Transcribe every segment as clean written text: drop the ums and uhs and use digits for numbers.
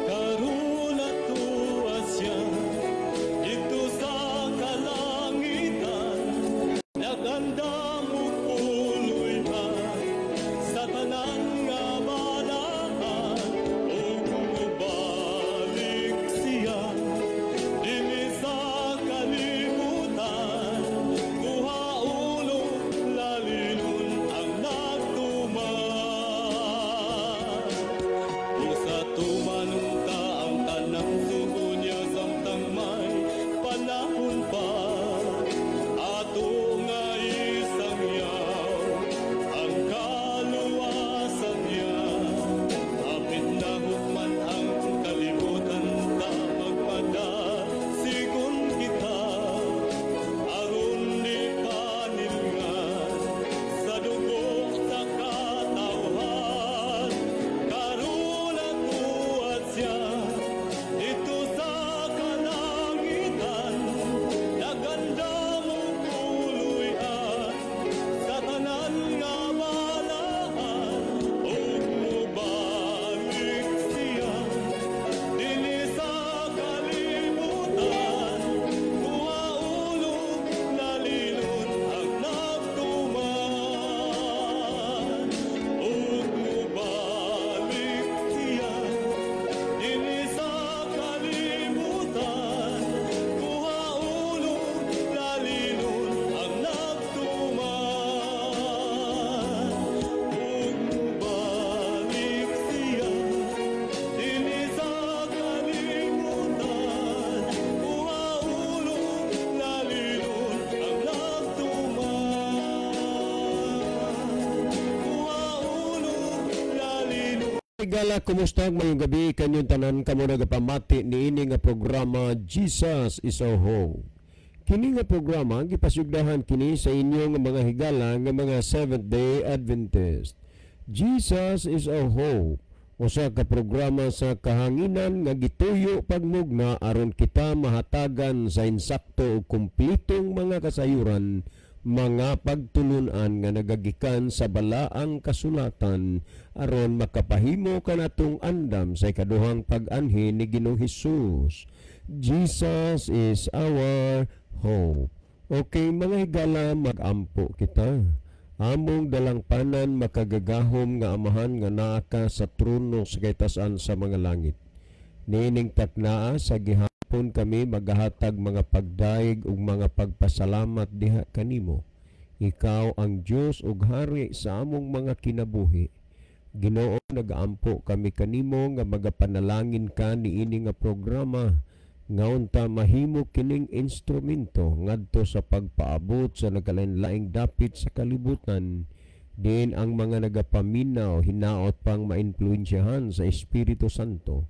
Karuna tuwa siya dito sa kalangitan, nagandam og puloy-an sa tanan nga balaan, ug mobalik siya dinhi sa kalibutan, kuhaon og lalinon ang nagtuman. Usa tumanon ta ang tanang sugo niya samtang may panahon pa, ato nga isangyaw ang kaluwasan niya. Hapit na hukman ang kalibutan, ta magpadasigon kita, aron di panilngan sa dugo sa katawhan. Karuna tuwa siya dito sa kalangitan, nagandam og puloy-an sa tanan nga balaan, ug mobalik siya dinhi sa kalibutan, kuhaon og lalinon ang nagtuman. Ug mobalik siya dinhi sa kalibutan, kuhaon og lalinon ang nagtuman. Ug mobalik siya dinhi sa kalibutan, kuhaon og lalinon ang nagtuman. Kuhaon og lalinon. Higala, kumusta ngayong gabi kanyong tanan kamo nagapamati niini nga programa Jesus is Our Hope. Kini nga programa gipasugdahan kini sa inyong mga higala nga mga Seventh Day Adventist. Jesus is Our Hope, usa ka programa sa kahanginan nga gituyo pagmugna aron kita mahatagan sa insakto ug kumpletong mga kasayuran, mga pagtulunan nga nagagikan sa balaang kasulatan aron makapahimo kanatong andam sa ikaduhang pag-anhi ni Ginoong Hesus. Jesus is our hope. Okay mga higala, magampo kita. Among dalangpanan, makagagahom nga Amahan nga naa ka sa trono sa kaytasan sa mga langit. Niining taknaa sa gihapon kami magahatag mga pagdaig ug mga pagpasalamat diha kanimo. Ikaw ang Dios ug Hari sa among mga kinabuhi. Ginoo, nagaampo kami kanimo nga magapanalangin ka niini nga programa nga unta mahimo kining instrumento ngadto sa pagpaabot sa nagkalain-laing dapit sa kalibutan, diin ang mga nagapaminaw hinaot pang mainpluwensyahan sa Espiritu Santo,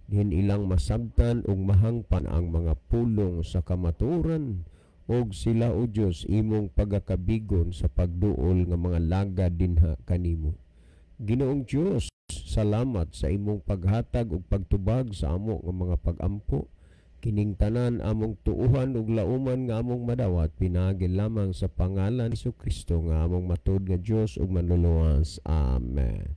diin ilang masabtan ug mahangpan ang mga pulong sa kamatuoran, ug sila o Dios imong pagakabigon sa pagduol nga mga laga dinha kanimo. Ginoong Dios, salamat sa imong paghatag ug pagtubag sa amo nga mga pagampo. Kining tanan among tuuhan ug lauman nga among madawat pinaagi lamang sa pangalan ni Kristo nga among matud nga Dios ug manluluwas. Amen.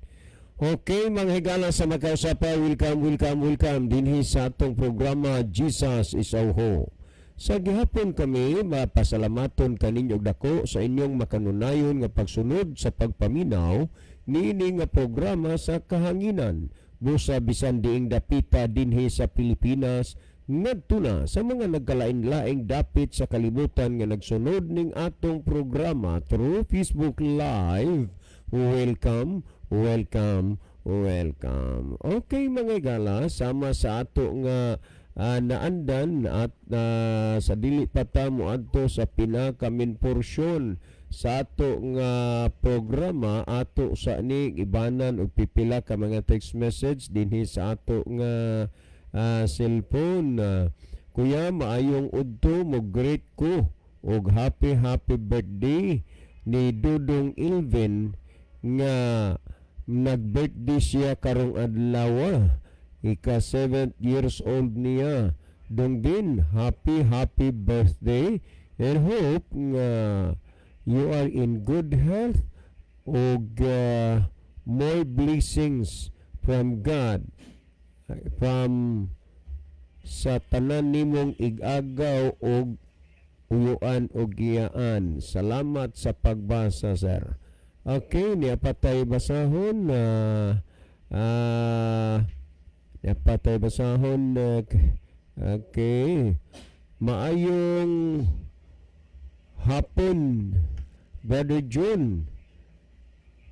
Okay mga higala sa makausapa, welcome, welcome, welcome dinhi sa atong programa Jesus is Our Hope. Sa gihapon kami mapasalamaton kaninyo dako sa inyong makanunayon nga pagsunod sa pagpaminaw niini nga programa sa kahanginan busa bisan diing dapita dinhi sa Pilipinas ngadto na sa mga nagkalain-laing dapit sa kalibutan nga nagsunod ning atong programa through Facebook Live. Welcome, welcome, welcome. Okay mga higala, sama sa ato nga naandan at sa dili pa ta moadto sa pinakamin porsyon Sa ato nga programa, ato sa ni ibanan og pipila ka mga text message dinhi sa ato nga cellphone. Kuya, maayong udto, mo greet ko og happy happy birthday ni Dudong Ilvin nga nag-birthday siya karong adlaw, ika 7 years old niya. Dongbin, happy happy birthday and hope nga you are in good health ug more blessings from God, from sa tanan nimong igagaw og uyuan og giyaan. Salamat sa pagbasa, sir. Okay, niya patay basahon na niya patay basahon. Okay. Maayong hapon, Brother June.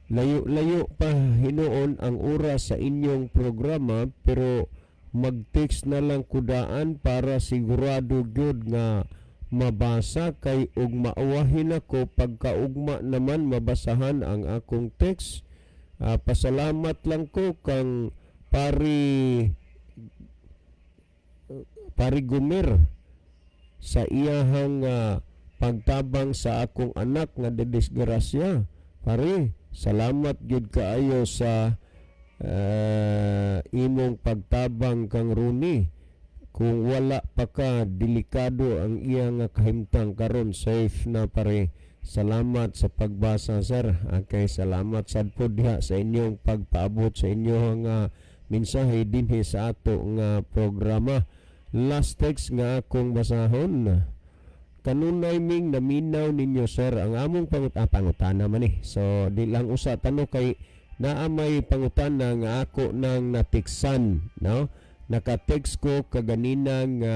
Layo-layo pa hinuon ang oras sa inyong programa, pero mag-text na lang kudaan para sigurado gyud nga mabasa, kay ug mauwahin ako pagkaugma naman mabasahan ang akong text. Pasalamat lang ko kang pari Gumer sa iyahang pagtabang sa akong anak nga didisgrasya. Pare, salamat gyud kaayo sa imong pagtabang kang Rooney. Kung wala pa ka, delikado ang iya nga kahimtang karon. Safe na, pare. Salamat sa pagbasa, sir. Okay, salamat sad po diha sa inyong pagpaabot sa inyong mensahe dinhi sa ato nga programa. Last text nga akong basahon. Kanunay ming naminaw ninyo, sir. Ang among pangutana man eh. So di lang usa tano kay naa may pangutana nga ako nang natiksan, no? Naka-text ko kaganina nga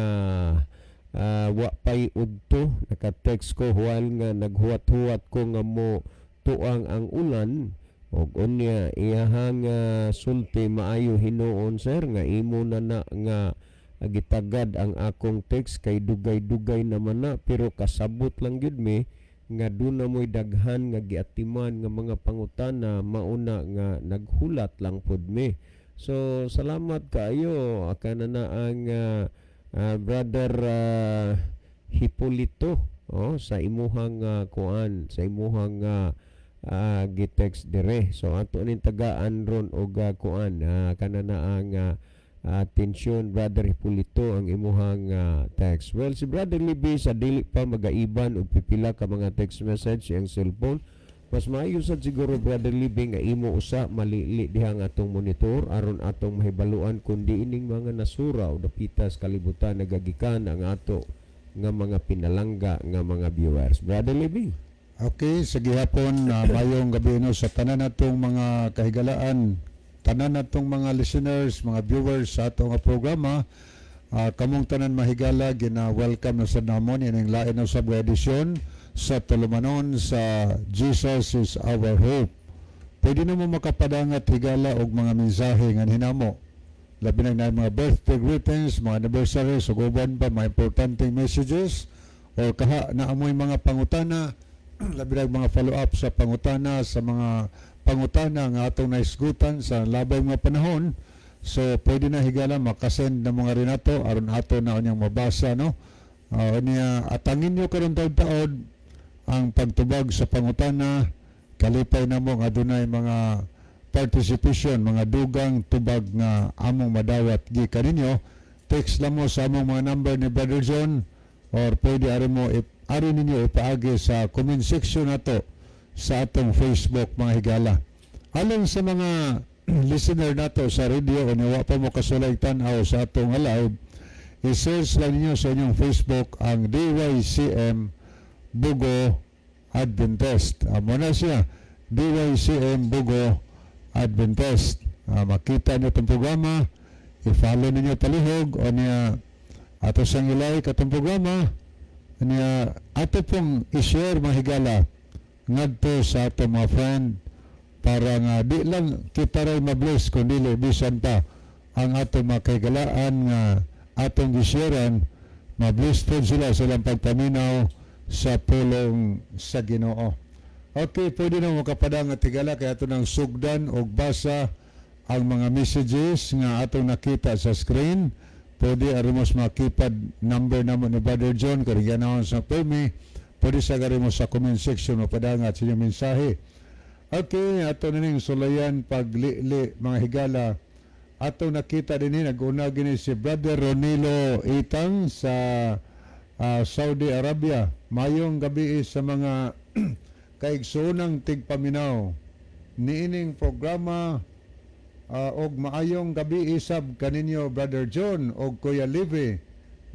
wa pay udto. Naka-text ko while nga naghuwat-huwat ko nga mo tuang ang ulan, og unya iyahang sulti, "Maayo hinuon, sir, nga imo na na nga gitagad ang akong text kay dugay-dugay naman na, pero kasabot lang gyud mi nga duna mo'y daghan nga giatiman nga mga pangutana, mauna nga naghulat lang pud mi." So salamat kaayo akana na ang Brother Hipolito, oh, sa imuhang kuan, sa imuhang gitext dire. So ato ning tagaan ron og kuan, kana na ang atensyon, Brother Hipolito, ang imuhang text. Well, si Brother Libby sa dili pa magaiban og pipila ka mga text message iyang cellphone. Mas maayo sad siguro, Brother Libby, nga imo usa malili diha nga atong monitor aron atong mahibaluan kun di ining mga nasura o dapita sa kalibutan nagagikan ang ato nga mga pinalangga nga mga viewers. Brother Libby. Okay, sa gihapon, mayong gabi no sa tanan natong mga kahigalaan, tanan natong mga listeners, mga viewers sa atong nga programa, kamong tanan mahigala, gina-welcome na sa namon ining lain na sa edisyon sa tulumanon sa Jesus is Our Hope. Pwede na mo makapadangat, higala, og mga mensahe nga hinamo. Labi na mga birthday greetings, mga anniversaries, ug uban pa mga importanteng messages or kaha na amoy mga pangutana, labi na mga follow-up sa pangutana, sa mga pangutana nga atong naisgutan sa labay mga panahon. So pwede na, higala, makasend na mga rinato aron ato na unyang mabasa, no? Niya atangin nyo karon taod-taod ang pagtubag sa pangutana. Kalipay na mo nga adunay mga participation, mga dugang tubag nga among madawat gikan ninyo. Text lang mo sa among mga number ni Brother John or pwede ari ninyo ipaagi sa comment section nato sa atong Facebook, mga higala. Alang sa mga listener nato sa radio o wa pa mo kasulay tan-aw sa atong live, i-search lang ninyo sa inyong Facebook ang DYCM Bugo Adventist. Amo na siya, DYCM Bugo Adventist. Makita niyo itong programa, i-follow ninyo palihog o niya ato sang i-like atong programa, niya ato pong i-share, mga higala, ngadto sa ato mga friend para nga di lang kita ray mabless kundi bisan pa ang ato mga kahigalaan nga atong gisharean, mabless po sila sa ilang pagpaminaw sa pulong sa Ginoo. Okay, pwede na makapadang at higala kay ato nang sugdan og basa ang mga messages nga atong nakita sa screen. Pwede ari mo sa mga keypad number namo ni Brother John kung announce na permi. Pwede sa gari mo sa comment section mapadangat sa inyong mensahe. Okay, ato na ning sulayan paglili, mga higala. Ato nakita din nag-una gini si Brother Ronilo Itang sa Saudi Arabia. Mayong gabi sa mga kaigsoonang tigpaminaw niining programa og maayong gabi isab kaninyo, Brother John og Kuya Live.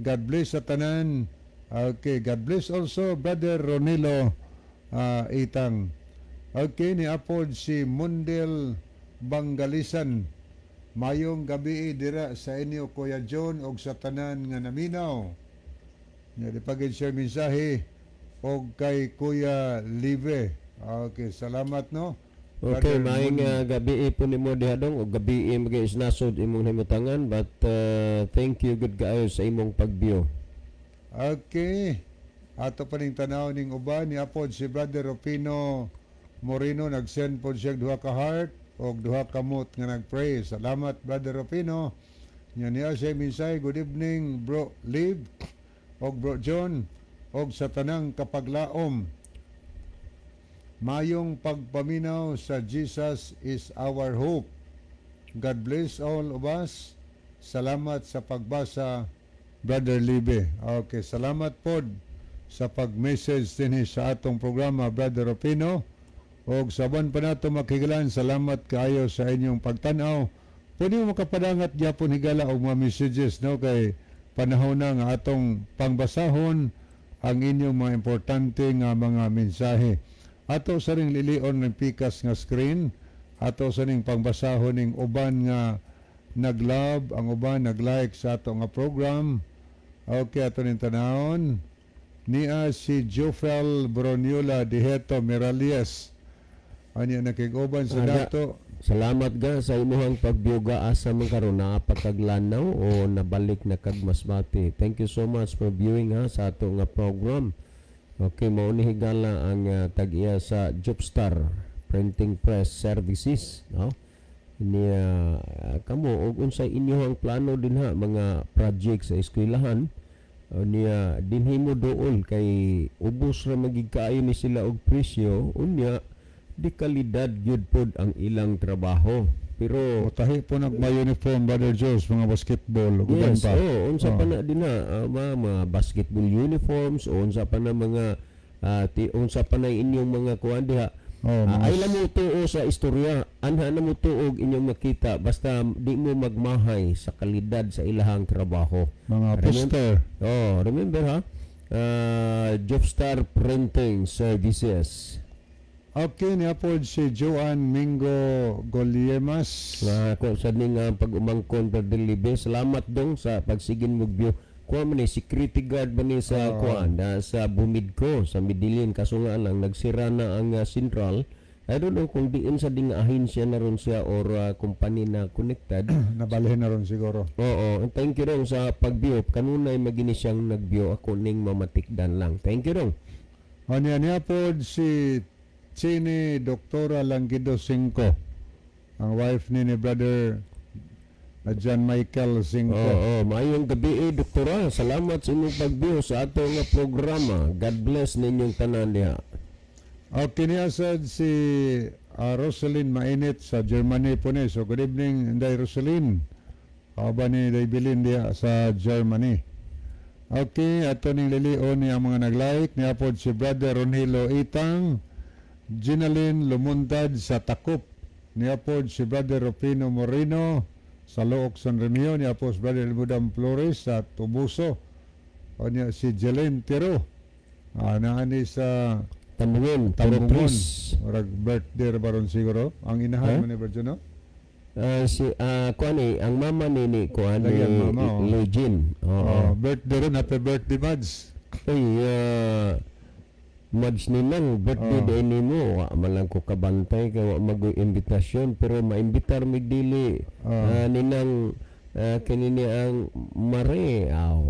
God bless sa tanan. Okay, God bless also, Brother Ronilo Itang. Okay, ni apod si Mundel Bangalisan. Mayong gabi dira sa inyo, Kuya John, og sa tanan nga naminaw. Nya di pagid siya mensahe og kay Kuya Live. Okay, salamat, no. Okay, Brother maayong Mun- gabi po nimo diha dong og gabi magay isnasod imong himutangan, but thank you good kaayo sa imong pag-view. Okay. Ato pa ning tanaw ning uban. Ni apod si Brother Rufino Moreno, nag-send pod siya duha ka heart og duha ka mot nga nag-pray. Salamat, Brother Rufino. Nya niya siya mensahe, "Good evening, Bro Liv og Bro John og sa tanang kapaglaom. Mayong pagpaminaw sa Jesus is our hope. God bless all of us. Salamat sa pagbasa, Brother Libe." Okay, salamat pod sa pag-message dinhi sa atong programa, Brother Rufino. Og sa uban pa nato makigilan, salamat kaayo sa inyong pagtan-aw. Pwede mo makapadangat gyapon, higala, og mga messages, no, kay panahon na nga atong pangbasahon ang inyong mga importante nga mga mensahe. Ato sa ring lilion ng pikas nga screen, ato sa ring pangbasahon ning uban nga nag-love, ang uban nag-like sa ato nga program. Okay, ato ning tanawon. Nia si Jofel Broniola Diheto Miralies. Anya nakig-uban sa Aga. dato. Salamat ga sa imuhang pag-view ga. Asa man karon, naa pa kag Lanao o nabalik na kag Masbate? Thank you so much for viewing ha sa ato nga program. Okay, mao ni, higala, ang tag-iya sa Jobstar Printing Press Services, no? Niya kamo og unsay inyong plano dinha, mga project sa eskwelahan niya, dinhi mo dool kay ubos ra magig kaayo ni sila og presyo, unya di kalidad gyud pod ang ilang trabaho, pero Utahi po nag may uniform, Brother Jos, mga basketball ug uban Yes, pa. oh, unsa pa Oh. na din na mga basketball uniforms o unsa pa na mga unsa pa na inyong mga kuan diha. Oh, mga Ay lang mo tuo sa istorya. Anha na mo tuog inyong makita basta di mo magmahay sa kalidad sa ilahang trabaho. Mga poster. Oh, remember ha? Jobstar Printing Services. Okay, niya po si Joan Mingo Goliemas. Nga ako sa ning pag-umangkon, Brother Libe. Salamat dong sa pagsigin mo view. Kuha man ni security guard man ni sa kuan na sa Bumidco sa Medellin, kaso nga lang nagsira na ang central. I don't know kung diin sa ding ahensya na ron siya or company na connected. Nabalhin na ron siguro. Oo, and thank you dong sa pag-view. Kanunay magini siyang nag-view, ako ning mamatikdan lang. Thank you dong. O niya niya po si Chini Doktora Langido Cinco. Ang wife ni Brother John Michael Cinco. Oo, maayong gabi eh, doktora. Salamat sa inyong pag-view sa ato nga programa. God bless ninyong tanan diha. Okay niya sad si Rosalyn Mainit sa Germany po ni. So good evening, Inday Rosalyn. Aba ni Daybilin diha sa Germany. Okay, ato ning lilion ni ang mga nag-like. Niya po si Brother Ronilo Itang, Ginalyn Lumuntad sa Takop. Niya po si Brother Rufino Moreno sa Looc, San Remio. Niya po si Brother Elmudam Flores sa Tubuso. O niya si Jelen Tiro. Naani sa Tambungon, Tambungon. Pres. Murag birthday ra baron siguro. Ang inahan Huh? mo ni Brother, no? Si kuan ni ang mama ni kuan ni Lagi ang mama, oh. Lejin. Oo. Oh, birthday ron, happy birthday, Mads. Uy, Mads Ninang, birthday Oh. day nimo. Wa man lang ko kabantay kay wa magoy imbitasyon, pero maimbitar mig dili. Oh. Ninang, kini ni ang Mare. Aw.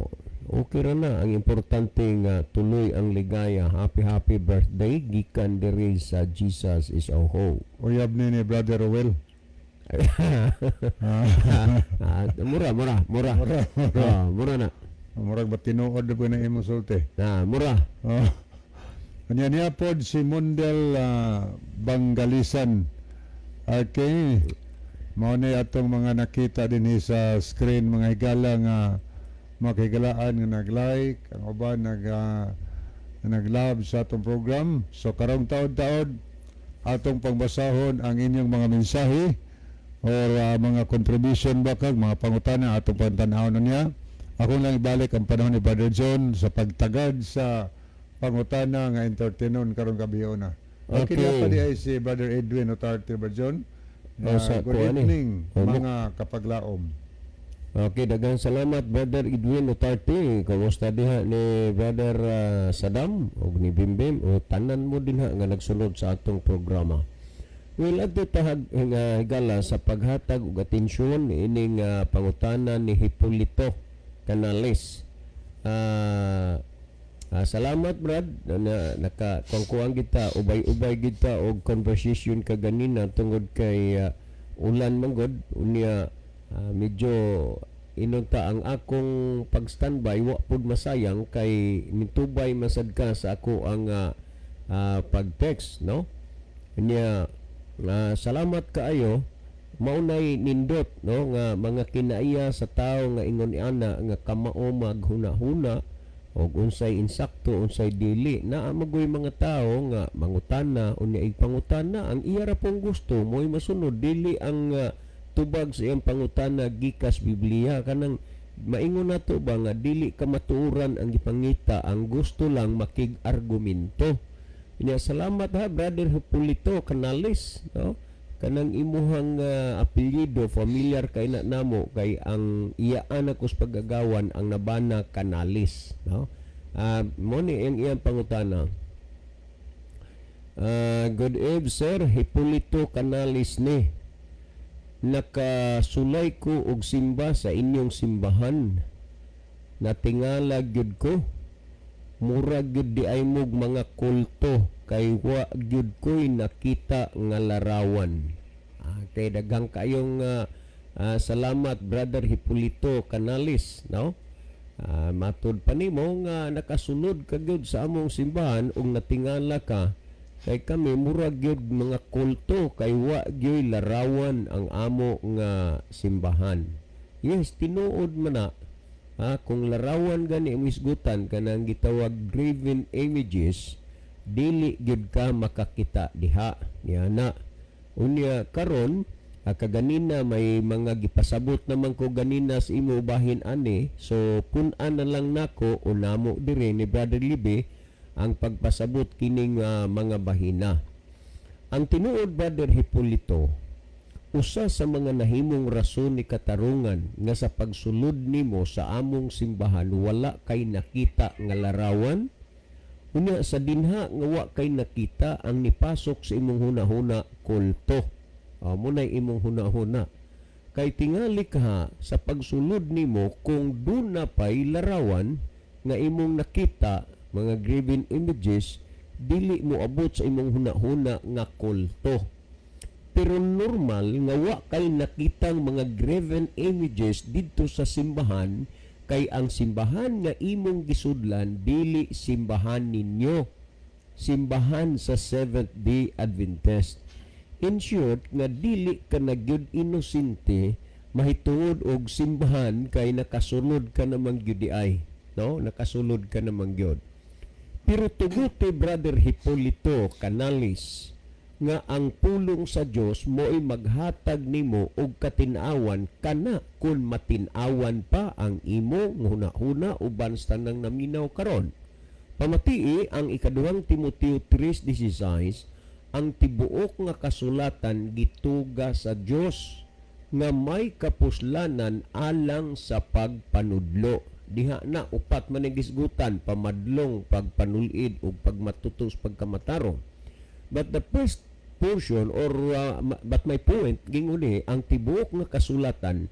Okay ra na, ang importante nga tuloy ang ligaya. Happy happy birthday gikan diri sa Jesus is our hope. Uyab ni Brother Ruel. Ah, mura mura mura. Mura. Oh, mura na. Murag ba tinuod na po na imong sulti? Na mura. Oh. Kanya niya pod si Mundel Bangalisan. Okay. Mao ni atong mga nakita din sa screen, mga higala nga mga kahigalaan nga nag-like, ang uban nag-love sa atong program. So karong taod-taod atong pangbasahon ang inyong mga mensahe or mga contribution ba kag mga pangutana atong pantanaw na niya. Ako lang ibalik ang panahon ni Brother John sa pagtagad sa pangutana nga entertainon karong gabi na. Okay, Okay. pa di ay si Brother Edwin Otarte, Brother John. Oh, sa Good kuan eh. evening, Oh, mga kapaglaom. Okay, daghang salamat, Brother Edwin Otarte. Kumusta diha ni Brother Saddam ug ni Bimbim o tanan mo dinha nga nagsunod sa atong programa. Well, adto tahag nga higala sa paghatag og atensyon ining pangutana ni Hipolito Canales. Salamat, Brad, na naka kuang kita, ubay-ubay kita og conversation kaganina tungod kay ulan man gud, unya medyo inunta ang akong pag-standby wa pud masayang kay nitubay masad ka sa ako ang pag-text, no? Unya salamat kaayo, maunay nindot, no, nga mga kinaiya sa tawo nga ingon ana nga kamao maghuna-huna og unsay insakto, unsay dili. Naa magoy mga tawo nga mangutana, unya igpangutana ang iya ra pong gusto mo'y masunod, dili ang tubag sa iyang pangutana gikas Biblia. Kanang maingon nato ba nga dili ka matuoran ang gipangita, ang gusto lang makig-argumento. Unya salamat ha, Brother Hipolito Canales, no? Kanang imuhang apelyido familiar kay na namo kay ang iyaan ako sa pagagawan ang nabana Canales, no? Mo ni ang iyang pangutana. Good eve, Sir Hipolito Canales ni. Nakasulay ko og simba sa inyong simbahan. Natingala gyud ko. Murag gyud di ay mog mga kulto kay wa gyud ko'y nakita nga larawan. Kay daghang kayong salamat, Brother Hipolito Canales, no? Matud pa nimo nga nakasulod ka gyud sa among simbahan ug natingala ka kay kami murag gyud mga kulto kay wa gyud larawan ang amo nga simbahan. Yes, tinuod man na. Kung larawan gani ang isgutan, kanang gitawag graven images, dili gyud ka makakita diha niya na. Unya karon kaganina may mga gipasabot naman ko ganina sa imo bahin ani, so pun-an na lang nako o namo dire ni Brother Libe ang pagpasabot kining mga bahina. Ang tinuod, Brother Hipolito, usa sa mga nahimong rason ni katarungan nga sa pagsulod nimo sa among simbahan wala kay nakita nga larawan. Unya sa dinha nga wa kay nakita, ang nipasok sa imong hunahuna kulto. Munay imong hunahuna. Kay tingali ka sa pagsulod nimo kung duna pay larawan nga imong nakita, mga graven images, dili mo abot sa imong hunahuna nga kulto. Pero normal nga wa kay nakitang mga graven images didto sa simbahan kay ang simbahan nga imong gisudlan dili simbahan ninyo, simbahan sa Seventh Day Adventist. In short, nga dili ka na gyud inosente mahitungod og simbahan kay nakasulod ka namang gyud di ay, no? Nakasulod ka namang gyud. Pero tuguti, Brother Hipolito Canales, nga ang pulong sa Dios mo'y maghatag nimo og katin-awan kana kun matin-awan pa ang imong hunahuna uban sa tanang naminaw karon. Pamatii ang ikaduhang Timoteo 3:16, ang tibuok nga kasulatan gituga sa Dios nga may kapuslanan alang sa pagpanudlo. Diha na upat man ang gisgutan: pamadlong, pagpanulid ug pagmatutos, pagkamatarong. But the first portion or but my point ginguli ang tibuok nga kasulatan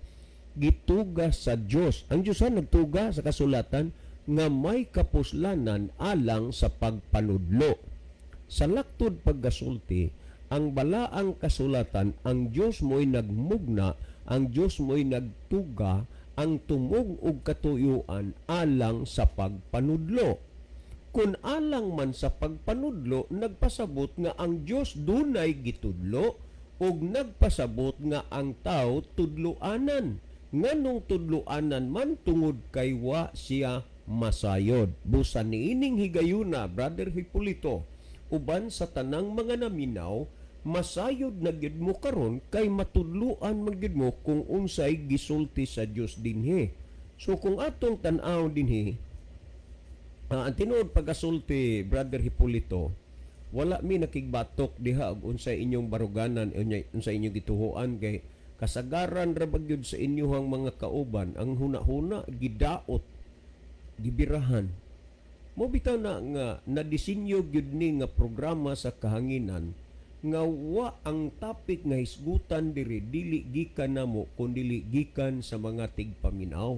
Gituga sa Dios. Ang Dios nagtuga sa kasulatan nga may kapuslanan alang sa pagpanudlo. Sa laktod paggasulti, ang balaang kasulatan, ang Dios mo'y nagmugna, ang Dios mo'y nagtuga ang tumong og katuyuan alang sa pagpanudlo. Kung alang man sa pagpanudlo, nagpasabot nga ang Dios dunay gitudlo ug nagpasabot nga ang tao tudloanan. Nganong tudloanan man? Tungod kay wa siya masayod. Busa niining higayuna, Brother Hipolito, uban sa tanang mga naminaw, masayod na gyud mo karon kay matudloan man gyud mo kung unsay gisulti sa Dios dinhi. So kung atong tan-aw dinhi, ang tinuod pagasulti, Brother Hipolito, wala mi nakigbatok diha og unsay inyong baruganan, unsay inyong gituhuan, kay kasagaran ra ba gyud sa inyong mga kauban ang huna-huna gidaot, gibirahan. Mo bitaw na nga nadisinyo gyud ni nga programa sa kahanginan nga wa ang topic nga hisgutan diri dili gikan namo kun dili gikan sa mga tigpaminaw.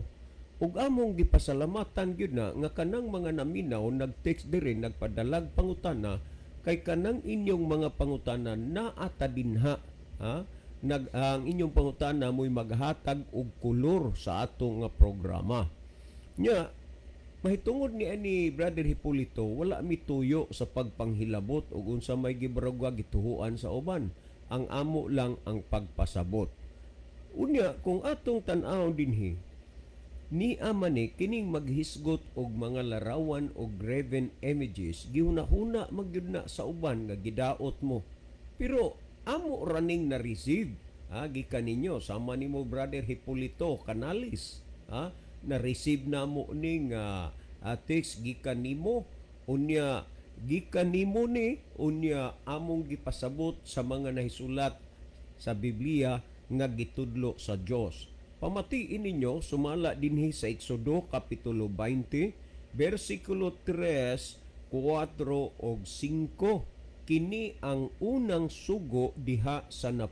Ug among gipasalamatan gyud na nga kanang mga naminaw nag-text diri, nagpadalag pangutana, kay kanang inyong mga pangutana naa ta dinha, ha? Ang inyong pangutana mo'y maghatag og kolor sa atong nga programa. Nya mahitungod ni ani, Brother Hipolito, wala mi tuyo sa pagpanghilabot og unsa may gibaruga, gituhuan sa uban. Ang amo lang ang pagpasabot. Unya kung atong tan-awon dinhi, ni ama ni kining maghisgot og mga larawan og graven images, gihuna-huna magyud na sa uban nga gidaot mo. Pero amo raning na receive, ha, gikan ninyo sama nimo, Brother Hipolito Canales, ha, na receive namo ning text gikan nimo. Unya gikan nimo ni, unya among gipasabot sa mga nahisulat sa Biblia nga gitudlo sa Dios. Pamatiin ninyo sumala dinhi sa Exodo kapitulo 20 bersikulo 3, 4 ug 5. Kini ang unang sugo diha sa 10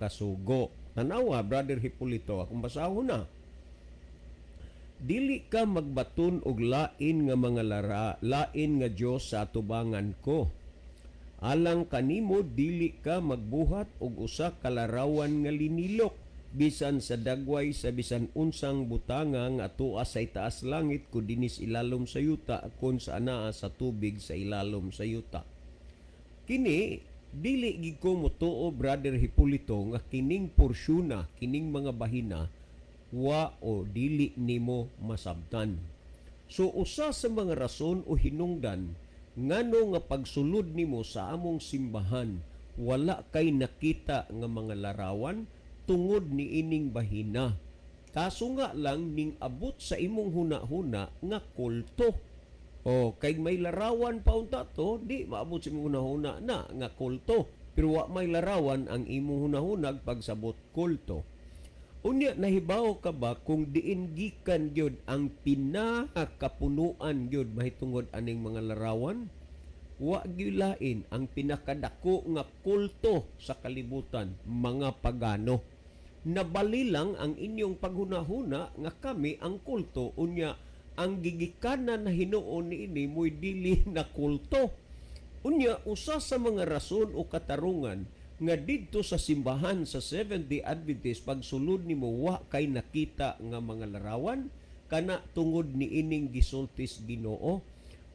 ka sugo. Tanawa, Brother Hipolito, akong basahon na. Dili ka magbaton og lain nga mga lain nga Dios sa atubangan ko. Alang kanimo, dili ka magbuhat og usa ka larawan nga linilok, bisan sa dagway sa bisan unsang butanga nga atoa sa itaas langit kun dinis ilalom sa yuta kon sa anaa sa tubig sa ilalom sa yuta. Kini dili gid ko motuo, Brother Hipolito, nga kining porsyuna, kining mga bahina, wa o dili nimo masabtan. So usa sa mga rason o hinungdan ngano nga pagsulod nimo sa among simbahan wala kay nakita nga mga larawan, tungod ni ining bahina. Kaso nga lang ning abot sa imong huna-huna nga kulto. O kay may larawan pa unta to, di maabot sa imong huna-huna na nga kulto. Pero wa may larawan ang imong hunahunag pagsabot kulto. Unya nahibaw ka ba kung diin gikan gyud ang pinakapunuan gyud mahitungod aning mga larawan? Wa gyud lain ang pinakadako nga kulto sa kalibutan, mga pagano. Nabali lang ang inyong paghunahuna nga kami ang kulto, unya ang gigikanan na hinuon niini mo'y dili na kulto. Unya usa sa mga rason o katarungan nga didto sa simbahan sa Seventh-day Adventist pagsulod nimo wa kay nakita nga mga larawan, kana tungod niining gisultis Ginoo.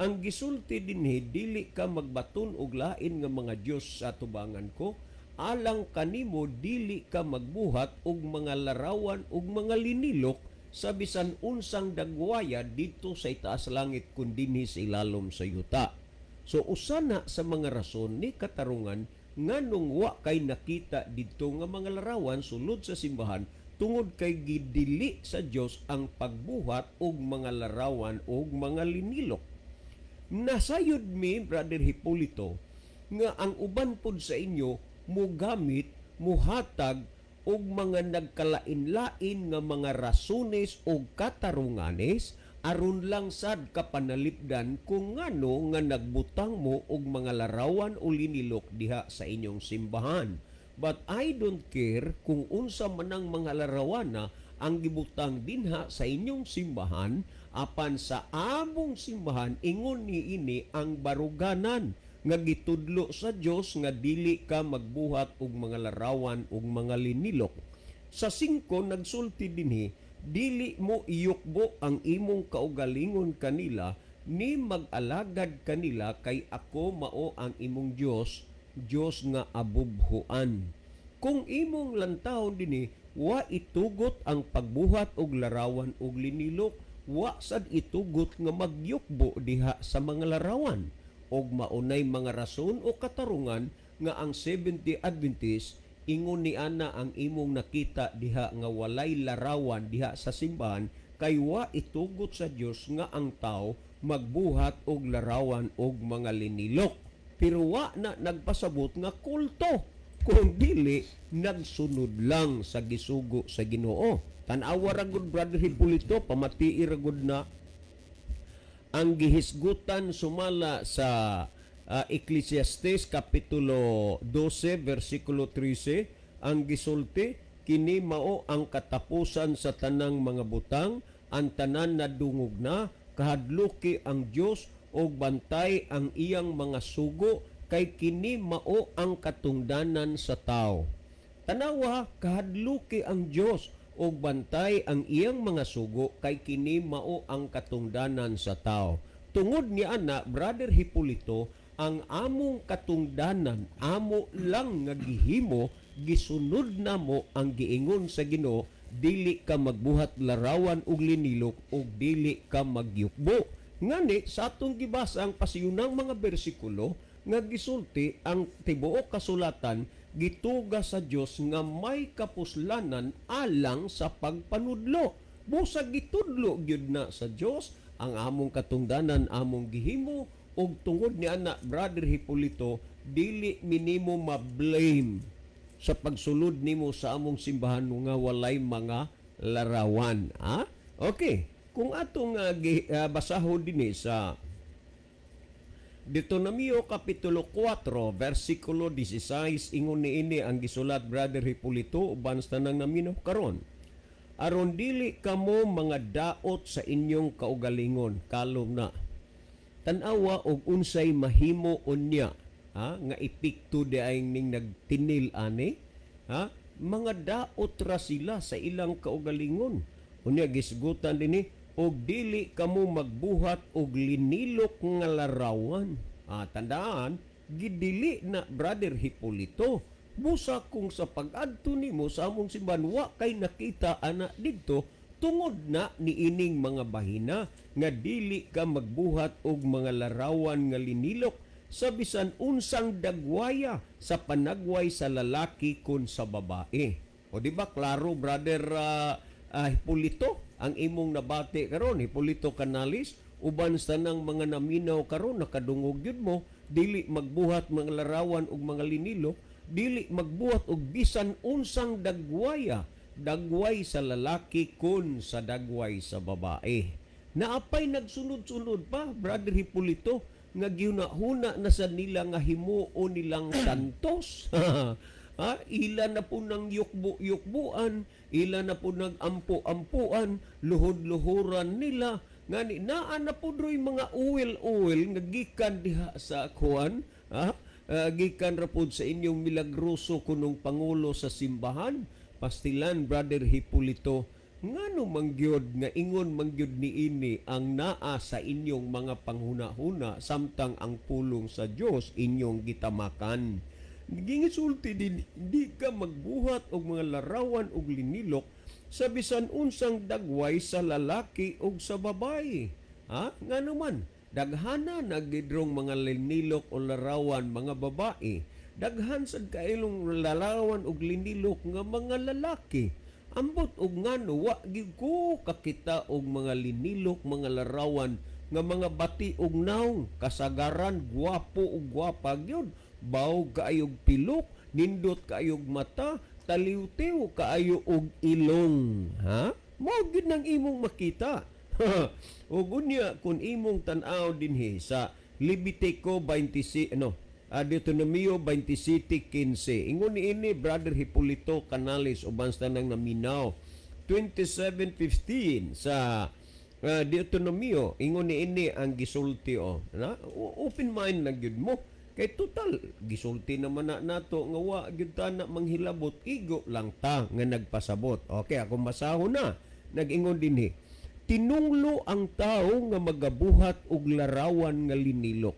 Ang gisulti dinhi, dili ka magbaton og lain nga mga Dios sa tubangan ko, alang kanimo dili ka magbuhat og mga larawan og mga linilok sa bisan unsang dagwaya didto sa itaas langit kun dinhi sa ilalom sa yuta. So usa na sa mga rason ni katarungan nganong wa kay nakita didto nga mga larawan sulod sa simbahan, tungod kay gidili sa Dios ang pagbuhat og mga larawan og mga linilok. Nasayod mi, Brother Hipolito, nga ang uban pod sa inyo mugamit, muhatag og mga nagkalain-lain nga mga rasones og katarunganes aron lang sad kapanalipdan kung ngano nga nagbutang mo og mga larawan o linilok diha sa inyong simbahan. But I don't care kung unsa man ang mga larawana, ang gibutang dinha sa inyong simbahan, apan sa among simbahan ingon niini ang baruganan nga gitudlo sa Dios nga dili ka magbuhat og mga larawan og mga linilok. Sa 5 nagsulti dinhi, dili mo iyukbo ang imong kaugalingon kanila ni mag-alagad kanila, kay ako mao ang imong Dios, Dios nga abubhuan. Kung imong lantawon dinhi, wa itugot ang pagbuhat og larawan og linilok, wa sad itugot nga magyukbo diha sa mga larawan. Og maunay mga rason o katarungan nga ang Seventh-day Adventist ingon ni ana ang imong nakita diha nga walay larawan diha sa simbahan, kay wa itugot sa Dios nga ang tao magbuhat og larawan og mga linilok. Pero wa na nagpasabot nga kulto, kung dili nagsunod lang sa gisugo sa Ginoo. Tan-awa ra gud, Brother Hipolito, pamatii ra gud na ang gihisgutan sumala sa Ecclesiastes kapitulo 12 versikulo 13, ang gisulti, kini mao ang katapusan sa tanang mga butang, ang tanan nadungog na, kahadluki ang Dios og bantay ang iyang mga sugo, kay kini mao ang katungdanan sa tao. Tanawa, kahadluki ang Dios og bantay ang iyang mga sugo, kay kini mao ang katungdanan sa tao. Tungod ni ana, Brother Hipolito, ang among katungdanan amo lang nga gihimo, gisunod namo ang giingon sa Ginoo, dili ka magbuhat larawan og linilok og dili ka magyukbo. Ngani sa atong gibasa ang pasiyunang mga bersikulo nga gisulti ang tibuok kasulatan gituga sa Dios nga may kapuslanan alang sa pagpanudlo. Busa gitudlo gyud na sa Dios ang among katungdanan, among gihimo, og tungod ni ana, Brother Hipolito, dili minimo ma-blame sa pagsulod nimo sa among simbahan nga walay mga larawan. Ha? Okay, kung atong basahon dinhi sa Deuteronomio kapitulo 4 versikulo 16, ingon niini ang gisulat, Brother Hipolito, uban sa tanang naminaw karon. Aron dili kamo mga daot sa inyong kaugalingon, kalom na. Tan-awa og unsay mahimo unya, ha, nga epekto di ay ning nagtinil ani, ha? Mga daot ra sila sa ilang kaugalingon. Unya gisgutan dinhi, og dili kamo magbuhat og linilok nga larawan. Tandaan, gidili na, Brother Hipolito. Busa kung sa pag-adto nimo sa among simbahan wa kay nakita ana didto, tungod na niining mga bahina nga dili ka magbuhat og mga larawan nga linilok sa bisan unsang dagwaya sa panagway sa lalaki kun sa babae. O di ba klaro, Brother Hipolito, ang imong nabati karon, Hipolito Canales, uban sa nang mga naminaw karon nakadungog gyud mo, dili magbuhat mga larawan og mga linilok, dili magbuhat og bisan unsang dagwaya, dagway sa lalaki kun sa dagway sa babae. Naapay nagsunod-sunod pa, Brother Hipolito, nga gihuna-huna na sa nila nga himuon nilang santos. Ha? Ila na po ng yukbo-yukbuan, ila na po ng ampo-ampuan, luhod-luhuran nila. Ngani naa na po droy mga uwil-uwil nga gikan diha sa kuan, ha? Gikan ra pod sa inyong milagroso kunong pangulo sa simbahan. Pastilan, Brother Hipolito, ngano mangyod nga ingon mangyod niini ang naa sa inyong mga panghuna-huna samtang ang pulong sa Dios inyong gitamakan. Gingisulti din, di ka magbuhat og mga larawan og linilok sa bisan unsang dagway sa lalaki og sa babae. Ha? Nga naman, daghana nagidrong mga linilok o larawan mga babae. Daghan sad kailong larawan og linilok nga mga lalaki. Ambot og ngano wa gyud ko kakita og mga linilok, mga larawan nga mga bati og naong, kasagaran gwapo og gwapa gyud, bawog kaayog pilok, nindot kaayog mata, taliw-tiw kaayo og ilong. Ha? Mao gyud nang imong makita. Ug unya kun imong tan-aw dinhi sa Levitico 26, no, Deuteronomio 27:15. Ingon niini, Brother Hipolito Canales, uban sa tanang naminaw. 27:15 sa Deuteronomio, ingon ni ini ang gisulti, oh. Na open mind lang gyud mo. Kay total gisulti naman na nato nga wa gyud ta na manghilabot, igo lang ta nga nagpasabot. Okay, akong basahon na. Nag-ingon dinhi. Tinunglo ang tao nga magabuhat og larawan nga linilok.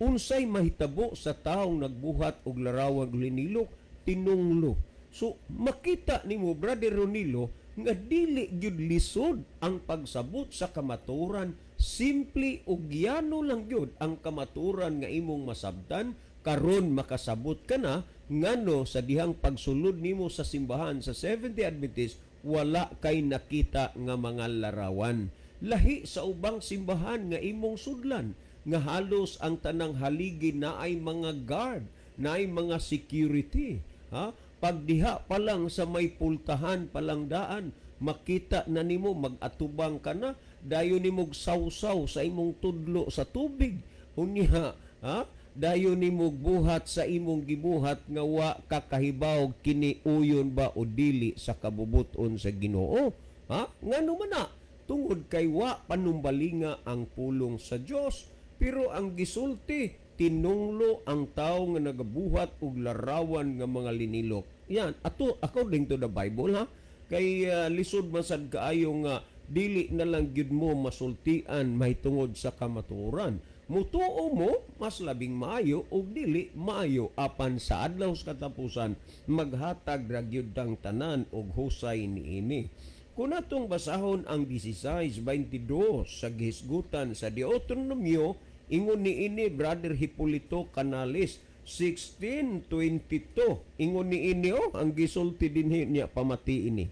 Unsay mahitabo sa taong nagbuhat og larawan og linilok? Tinunglo. So makita nimo, Brother Ronilo, nga dili gyud lisod ang pagsabot sa kamaturan. Simple ug yano lang gyud ang kamaturan nga imong masabtan karon makasabot ka na ngano sa dihang pagsulod nimo sa simbahan sa Seventh-day Adventist wala kay nakita nga mga larawan. Lahi sa ubang simbahan nga imong sudlan nga halos ang tanang haligi na ay mga guard, na ay mga security. Ha? Pagdiha pa lang sa may pultahan palang daan, makita na nimo, mag-atubang ka na, dayon nimo sawsaw sa imong tudlo sa tubig. Unya, ha? Dayon nimo buhat sa imong gibuhat nga wa ka kahibaw kini uyon ba o dili sa kabubuton sa Ginoo. Ha? Ngano man na? Tungod kay wa panumbalinga ang pulong sa Dios. Pero ang gisulti, tinunglo ang tao nga nagabuhat og larawan nga mga linilok. Yan, ato according to the Bible, ha. Kay lisod man sad kaayo nga dili na lang gyud mo masultian mahitungod sa kamatuoran. Mutuo mo mas labing maayo og dili maayo, apan sa adlaw sa katapusan maghatag ra gyud ang tanan og husay niini. Kung atong basahon ang 16:22 sa gihisgutan sa Deuteronomio, ingon ni ini, Brother Hipolito Canales, 16:22, ingon ni ini, oh, ang gisulti dinhi niya, pamati ini.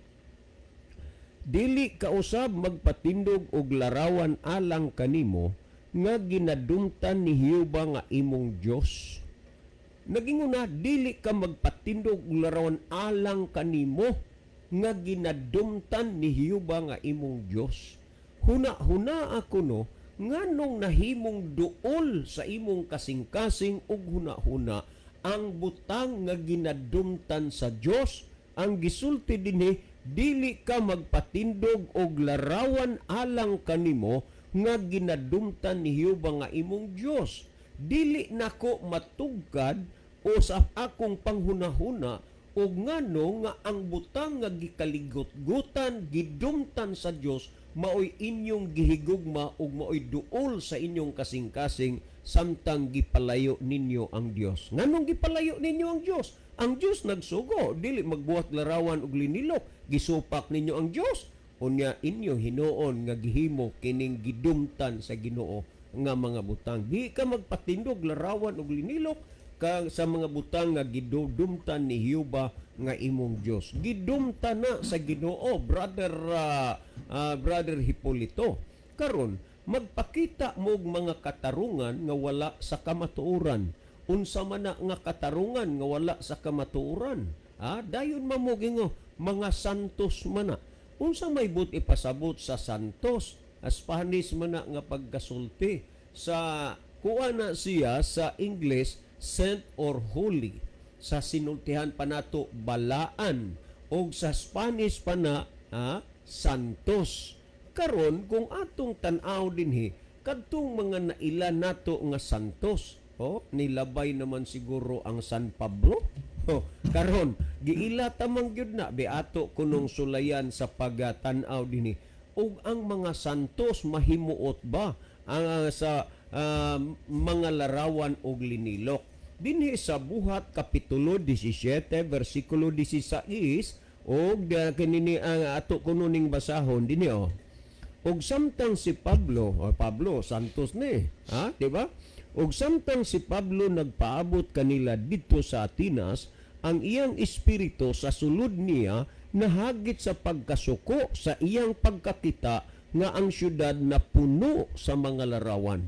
Dili kausab magpatindog og larawan alang kanimo nga ginadumtan ni Jehova nga imong Dios. Nagingon na, dili ka magpatindog og larawan alang kanimo nga ginadumtan ni Jehova nga imong Dios. Huna-huna ako no, nganong nahimong duol sa imong kasing-kasing ug huna-huna ang butang nga ginadumtan sa Dios. Ang gisulti dinhi, dili ka magpatindog og larawan alang kanimo nga ginadumtan ni Jehova nga imong Dios. Dili nako matugkad o sa akong panghunahuna og ngano nga ang butang nga gikaligot-gutan, gidumtan sa Dios, maoy inyong gihigugma ug maoy duol sa inyong kasing-kasing samtang gipalayo ninyo ang Dios. Nganong gipalayo ninyo ang Dios? Ang Dios nagsugo, dili magbuhat larawan og linilok, gisupak ninyo ang Dios. Unya inyo hinuon nga gihimo kining gidumtan sa Ginoo nga mga butang. Di ka magpatindog larawan og linilok ka sa mga butang nga gidumtan ni Jehova nga imong Dios. Gidumtan na sa Ginoo, Brother Brother Hipolito. Karon magpakita mo og mga katarungan nga wala sa kamatuoran. Unsa man na nga katarungan nga wala sa kamatuoran? Ah, dayon mamogingo mga santos man na. Unsa may but ipasabot sa santos? Spanish man na nga pagkasulti. Sa kuha na siya sa English, saint or holy. Sa sinultihan pa nato, balaan. Og sa Spanish pa na, ha, santos. Karon kung atong tan-aw dinhi kadtong mga naila nato nga santos, oh, nilabay naman siguro ang San Pablo. Oh, karon giila tamang gyud na bi ato kunong sulayan sa pagtan-aw dinhi. Ug ang mga santos mahimuot ba ang sa mga larawan og linilok? Dinhi sa Buhat kapitulo 17 versikulo 16 og kinini ang ato kuno ning basahon dinhi, oh. Og samtang si Pablo, o Pablo santos ni, ha, di ba? Og samtang si Pablo nagpaabot kanila didto sa Atenas, ang iyang espiritu sa sulod niya nahagit sa pagkasuko sa iyang pagkakita nga ang syudad na puno sa mga larawan.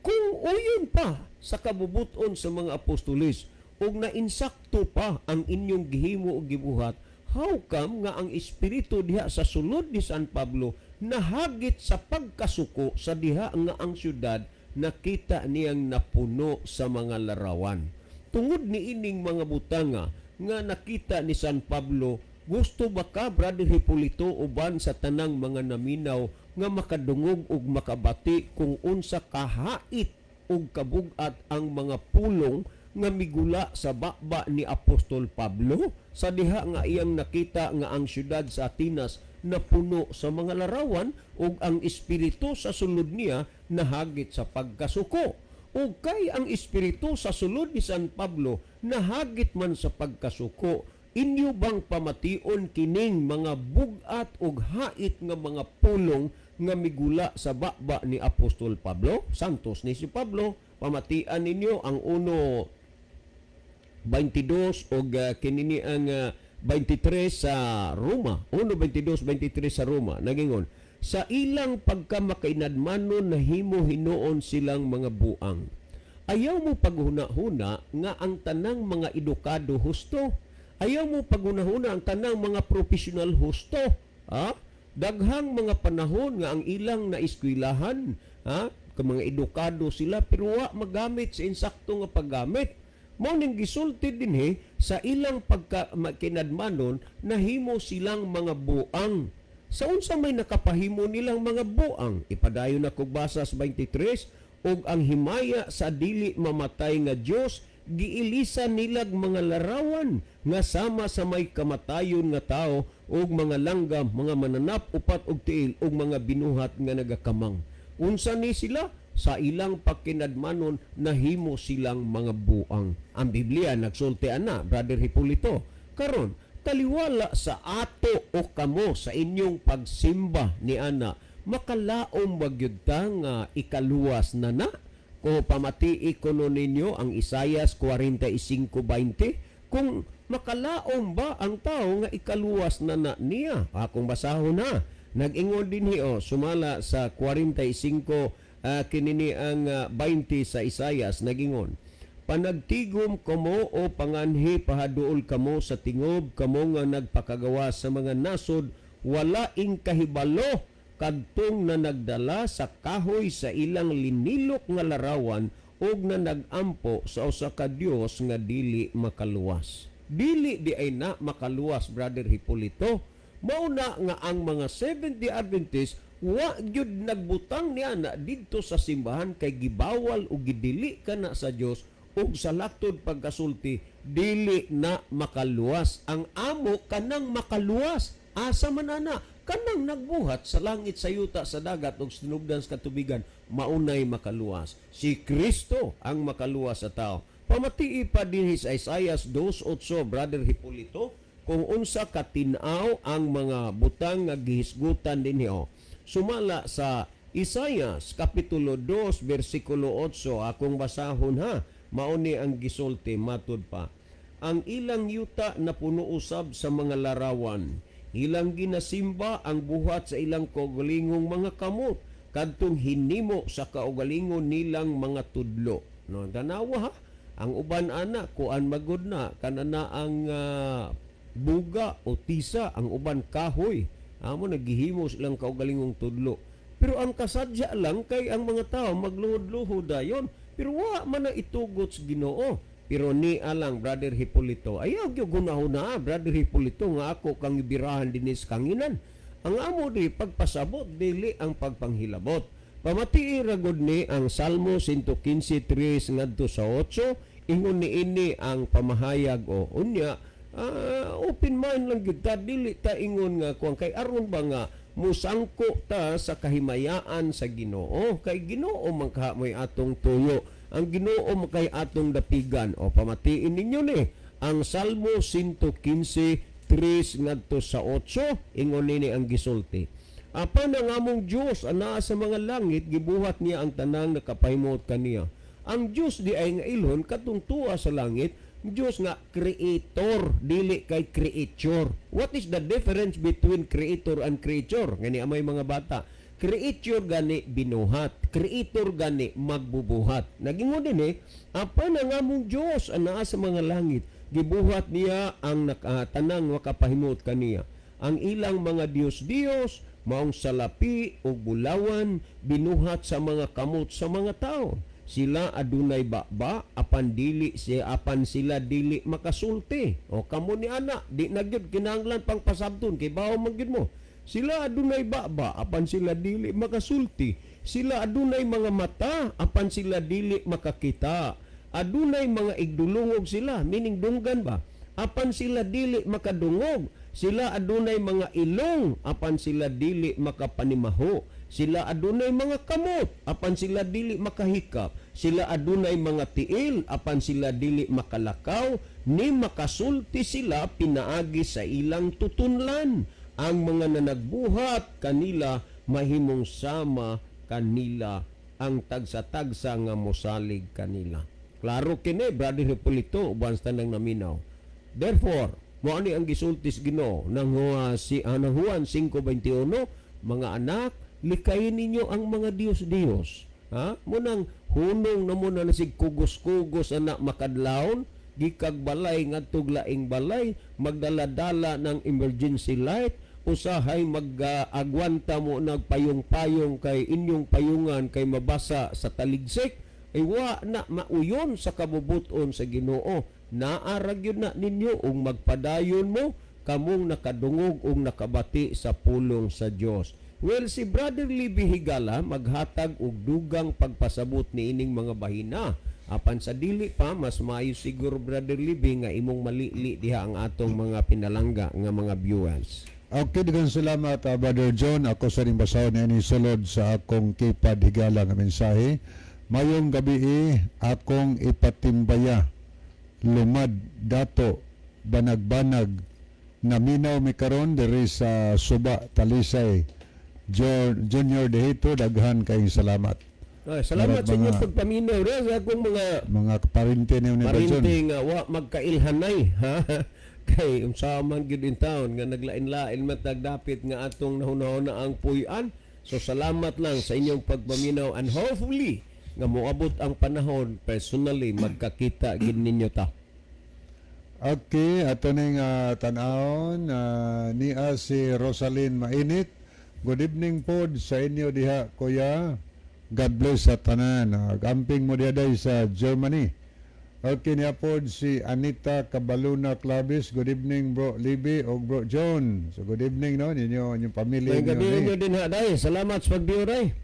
Kung uyon pa sa kabubuton sa mga apostolis ug nainsakto pa ang inyong gihimo o gibuhat, how come nga ang espiritu diha sa sulod ni San Pablo nahagit sa pagkasuko sa diha nga ang syudad nakita niyang napuno sa mga larawan? Tungod ni ining mga butanga nga nakita ni San Pablo, Gusto ba ka, Brother Hipolito, uban sa tanang mga naminaw nga makadungog ug makabati kung unsa kahait ug kabugat ang mga pulong nga migula sa baba ni Apostol Pablo sa diha nga iyang nakita nga ang syudad sa Atenas napuno sa mga larawan ug ang espiritu sa sulod niya nahagit sa pagkasuko? Ug kay ang espiritu sa sulod ni San Pablo nahagit man sa pagkasuko, inyo bang pamation kining mga bugat ug hait nga mga pulong nga migula sa baba ni Apostol Pablo? Santos ni si Pablo. Pamatian ninyo ang 1:22 og kinini ang 23 sa Roma. 1:22 23 sa Roma. Nagingon, sa ilang pagkamakainadmanon nahimo hinuon silang mga buang. Ayaw mo paghuna-huna nga ang tanang mga edukado husto. Ayaw mo paghuna-huna ang tanang mga profesional husto. Ha? Daghang mga panahon nga ang ilang naeskwilahan, ha? Ka mga edukado sila pero wa magamit sa insakto nga paggamit. Mao ning gisulti dinhi, sa ilang pagka kinadmanon nahimo silang mga buang. Sa unsa may nakapahimo nilang mga buang? Ipadayon na kog basa sa 23, ug ang himaya sa dili mamatay nga Dios giilisan nilag mga larawan nga sama sa may kamatayon nga tao ug mga langgam, mga mananap upat og tiil ug mga binuhat nga nagakamang. Unsa ni sila? Sa ilang pagkinadmanon nahimo silang mga buang. Ang Biblia nagsulti ana, Brother Hipolito. Karon, taliwala sa ato o kamo sa inyong pagsimba ni ana, makalaom ba gyud ta nga ikaluwas na na? Kung pamatii kuno ninyo ang Isayas 45:20, kung makalaom ba ang tao nga ikaluwas na na niya? Akong basahon na. Nag-ingon dinhi o sumala sa 45 kinini ang 20 sa Isayas, nagingon, panagtigom kamo o panganhi, pahaduol kamo sa tingob, kamo nga nagpakagawa sa mga nasod, wala ing kahibalo kadtong na nagdala sa kahoy sa ilang linilok nga larawan ug na nagampo sa usa ka Dios nga dili makaluwas. Dili di ay na makaluwas, Brother Hipolito. Mao na nga ang mga Seventh-day Adventist wa gyud nagbutang niya na didto sa simbahan kay gibawal o gidili kana sa Dios, ug sa laktod pagkasulti dili na makaluwas. Ang amo kanang makaluwas, asa man ana? Kanang nagbuhat sa langit, sa yuta, sa dagat ug sa tinubdan sa katubigan, maunay makaluwas. Si Kristo ang makaluwas sa tao. Pamatii pa dinhi sa Isaiah 2:8, Brother Hipolito, kung unsa katin-aw ang mga butang nga gihisgutan dinhi o. Sumala sa Isaiah Kapitulo 2 versikulo 8, akong basahon ha, mauni ang gisulti matud pa. Ang ilang yuta na puno usab sa mga larawan, ilang ginasimba ang buhat sa ilang kaugalingong mga kamot, kadtong hinimo sa kaugalingon nilang mga tudlo. No, tanawa ha, ang uban ana kuan magud na kanana ang buga o tisa, ang uban kahoy. Amo naghihimo silang kaugalingong tudlo. Pero ang kasadya lang kay ang mga tao magluhod-luhod dayon. Pero wa man na itugot sa Ginoo. Pero ni alang, Brother Hipolito, ayaw gyud gunahuna, Brother Hipolito, nga ako kang ibirahan dinis kanginan. Ang amo di pagpasabot, dili ang pagpanghilabot. Pamatii ra gud ni ang Salmo 115:3 ngadto sa 8, ingon ni ini ang pamahayag o unya, open mind lang gyud ta, dili ta ingon nga kuan kay aron ba nga musangko ta sa kahimayaan sa Ginoo, kay Ginoo man kaha mo'y atong tuyo, ang Ginoo man kay atong dapigan. O pamatiin ninyo ni ang Salmo 115:3 ngadto sa 8, ingon nini ang gisulti. Apan ang among Dios anaa sa mga langit, gibuhat niya ang tanang nakapahimot kaniya. Ang Dios di ay nga ilhon katong tuwa sa langit, Dios nga creator, dili kay creature. What is the difference between creator and creature? Ngani amay mga bata. Creature gani binuhat, creator gani magbubuhat. Nagingon din apan ang among Dios anaa sa mga langit, gibuhat niya ang tanang makapahimot kaniya. Ang ilang mga Dios-Dios maong salapi o bulawan, binuhat sa mga kamot sa mga tao. Sila adunay baba apan dili si apan sila dili makasulti. O kamo ni ana, di na gyud kinahanglan pang pasabton kay bawo man gyud mo. Sila adunay baba apan sila dili makasulti. Sila adunay mga mata apan sila dili makakita. Adunay mga igdulungog sila, meaning dunggan ba? Apan sila dili makadungog. Sila adunay mga ilong apan sila dili makapanimaho. Sila adunay mga kamot apan sila dili makahikap. Sila adunay mga tiil apan sila dili makalakaw, ni makasulti sila pinaagi sa ilang tutunlan. Ang mga nanagbuhat kanila mahimong sama kanila ang tagsa-tagsa nga mosalig kanila. Klaro kini, Brother Hipolito, uban sa tanang naminaw. Therefore, mao ni ang gisulti sa Ginoo nang si nang Juan 5:21, mga anak, likayin ninyo ang mga Diyos-Diyos. Ha? Munang hunong na muna na sig kugos-kugos ana makadlawon, gikag balay ngadtog laing balay, magdala-dala ng emergency light, usahay mag-agwanta mo nagpayong-payong kay inyong payungan kay mabasa sa taligsik, ay wa na mauyon sa kabubuton sa Ginoo. Naa ra gyud na ninyo ug magpadayon mo kamong nakadungog ug nakabati sa pulong sa Dios. Well, si Brother Libby Higala maghatag og dugang pagpasabot niining mga bahina. Apan sa dili pa, mas maayo siguro, Brother Libby, nga imong malili diha ang atong mga pinalangga nga mga viewers. Okay, daghang salamat, Brother John. Ako sa ring basahon ni sulod sa akong keypad, higala, nga mensahe. Mayong gabi, akong ipatimbaya. Lumad, Dato, Banagbanag, naminaw mi karon diri sa Suba, Talisay. Junior Dehito, daghan kayong salamat. Ay, salamat sa inyong pagpaminaw rin sa akong mga mga parente niyo ni Brother John. Parente nga wa magkailhanay, ha. Kay unsa man gyud in town nga naglain-lain man tagdapit nga atong nahunahuna ang puy-an. So salamat lang sa inyong pagpaminaw and hopefully nga moabot ang panahon personally magkakita gid ninyo ta. Okay, ato ning tan-awon niya si Rosalyn Mainit. Good evening pod sa inyo diha, kuya. God bless sa tanan. Amping mo diha day sa Germany. Okay, niya pod si Anita Cabaluna Clavis. Good evening, Bro Libby o Bro John. So good evening no ninyo, inyong pamilya. May gabi ninyo ni. Ninyo din ha day. Salamat sa pag-view day.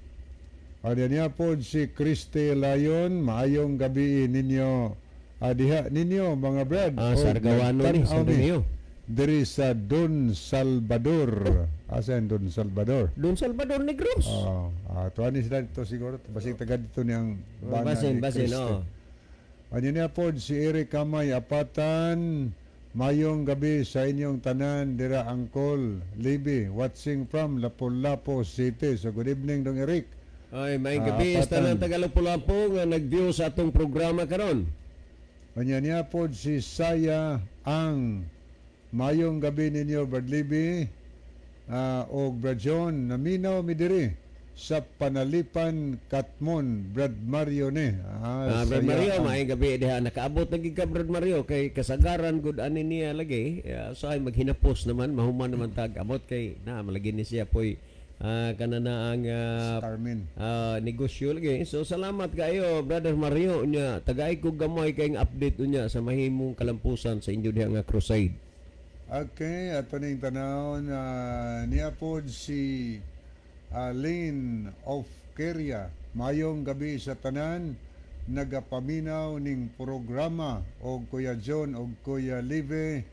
Niya pod si Christy Layon, maayong gabi ninyo. Diha ninyo mga brad. Ah, Sargawano ni, nagtan-aw sa ni Romeo. Diri sa Don Salvador. Asa ang Don Salvador? Don Salvador Negros. Oh, tuwa ni sila dito siguro. Basig taga dito niyang bana Basin, ni basin, Christy. oh. Ano niya po si Eric Kamay Apatan. Mayong gabi sa inyong tanan dira, Angkol Libby, watching from Lapu-Lapu City. So good evening, Dong Eric. Ay, may gabi sa Apatan. tanang taga Lapu-Lapu nga nag-view sa atong programa karon. Kanya niya po si Saya ang mayong gabi ninyo, Brad Libby og Brad John, naminaw mi diri sa Panalipan, Katmon, Brad Mario ni. Brad Saya Mario, ang. maayong gabi diha. Nakaabot na gid ka, Brad Mario, kay kasagaran gud ani niya lagi. So ay maghinapos naman, mahuman naman tag abot kay na malagi ni siya poy kana na ang Carmen. Negosyo lagi. So salamat kayo, Brother Mario, unya tagay ko gamay kay update unya sa mahimong kalampusan sa inyo diha nga crusade. Okay, ato ning tanaw na niya po si Lynn of Keria. Mayong gabi sa tanan, nagapaminaw ning programa og Kuya John og Kuya Live.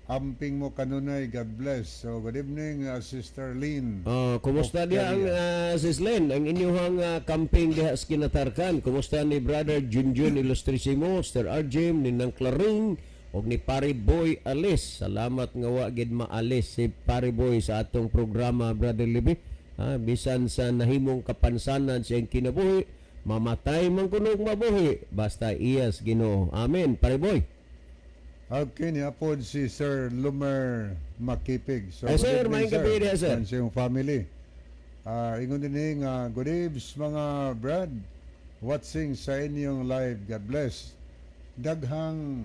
Amping mo kanunay, God bless. So good evening, Sister Lynn. Oh, kumusta Of diha ang Keria. Sis Lynn, ang inyong camping diha sa Kinatarkan? Kumusta ni Brother Junjun Ilustrisimo, Sir Arjim, ni Nang Claring, og ni Pare Boy Alis. Salamat nga wa gid maalis si Pare Boy sa atong programa, Brother Libby. Ha, bisan sa nahimong kapansanan sa iyang kinabuhi, mamatay man kuno og mabuhi, basta iyas Ginoo. Amen, Pare Boy. Okay, niya po si Sir Lumer Makipig. So, Ay, good sir, evening, maayong gabi diha, sir. And sa iyong family. Ingon din ni nga, good eves mga brad, watching sa inyong live. God bless. Daghang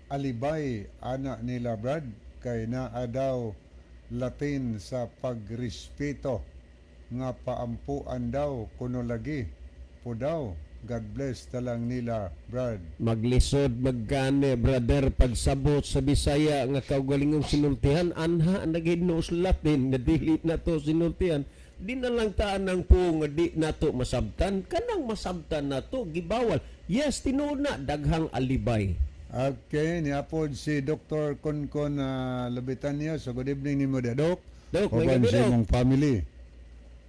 alibay ana nila, brad, kay naa daw Latin sa pagrespeto nga paampuan daw kuno lagi po daw. God bless talang nila, Brad. Maglisod maggani, brother, pagsabot sa Bisaya nga kaugalingong sinultihan, anha naghinnos Latin nga dili na to sinultihan. Di na lang taan ng po nga di nato masabtan, kanang masabtan nato gibawal. Yes, tinuod na daghang alibay. Okay, niapod si Dr. Konkon Labitania. So good evening nimo dia, Dok. Dok, may Uban gabi, sa Dok. imong family.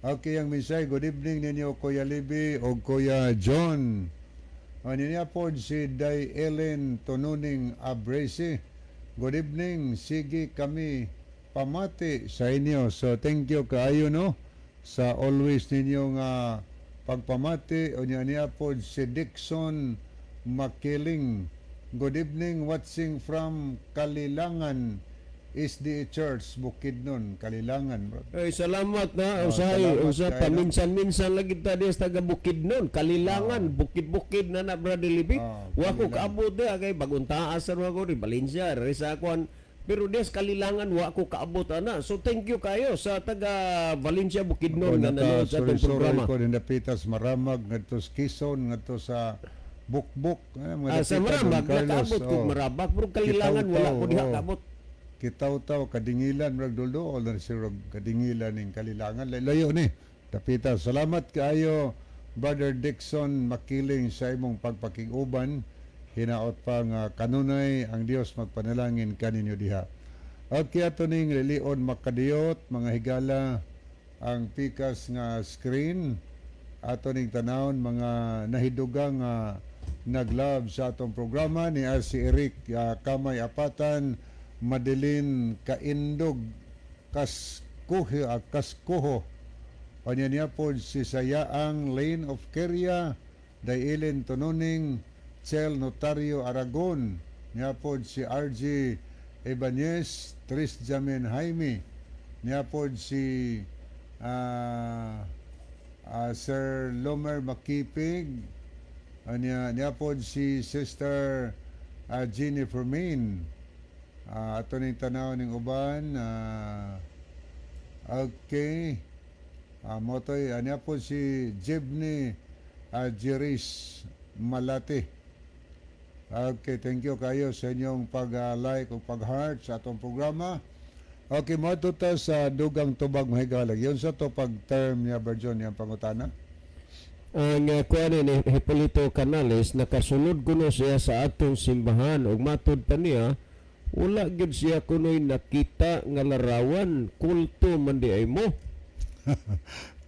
Okay, ang mensahe, good evening ninyo Kuya Libby o Kuya John. O niapod si Day Ellen Tonuning Abrese. Good evening, sige kami pamati sa inyo. So thank you kaayo, no, sa always ninyo nga pagpamati. O niya niapod si Dixon Makiling. Good evening, watching from Kalilangan SDA Church, Bukidnon, Kalilangan, bro. Ay, salamat na. Oh, Usahay, salamat usa kaayo. Paminsan-minsan lagi ta diya sa taga Bukidnon, Kalilangan, bukid-bukid na na, Brother Libby. Oh, Wa ko Kalilangan. kaabot diya kay bagong taas ra ko di Valencia, ri sa kuan. Pero des Kalilangan wa ko kaabot ana. So thank you kayo sa taga Valencia, Bukidnon nga nanood sa atong programa. Ko din dapitas Maramag ngadto sa Quezon, ngadto sa Bukbuk, mga Sa dapita, Don Marabag Carlos, nakaabot ko oh. Marabag, pero Kalilangan wala ko diha Kitaw-taw, oh. kaabot. Kitaw-taw, Kadingilan, murag dulduol na si rog Kadingilan ning Kalilangan. Layo ni. Dapita. Salamat kaayo, Brother Dixon Makiling, sa imong pagpakig-uban. Hinaot pa nga kanunay ang Dios magpanalangin kaninyo diha. Okay, ato ning lilion makadiyot, mga higala, ang pikas nga screen. Ato ning tanawon mga nahidugang nga nag-love sa atong programa ni si Eric Kamay Apatan, Madeline Kaindog Kaskuho, Kaskuho. Kanya niya po si Sayaang Lane of Keria, Dailin Tonuning, Chel Notario Aragon, niya po si RG Ibanez, Tris Jamin Jaime, niya po si Sir Lomer Makipig, niya po si Sister Jeannie Fermin. Ato ning tanaw ning uban. Okay. Motoy, niya po si Jibni Jiris Malate. Okay, thank you kayo sa inyong pag-like o pag-heart sa atong programa. Okay, mo ta sa dugang tubag, mahigalag. Yun sa to pag-term niya, Berjon, niyang pangutana. Ang kuan ni Hipolito Canales, nakasunod kuno siya sa atong simbahan ug matud pa niya wala gyud siya kunoy nakita nga larawan, kulto man di ay mo.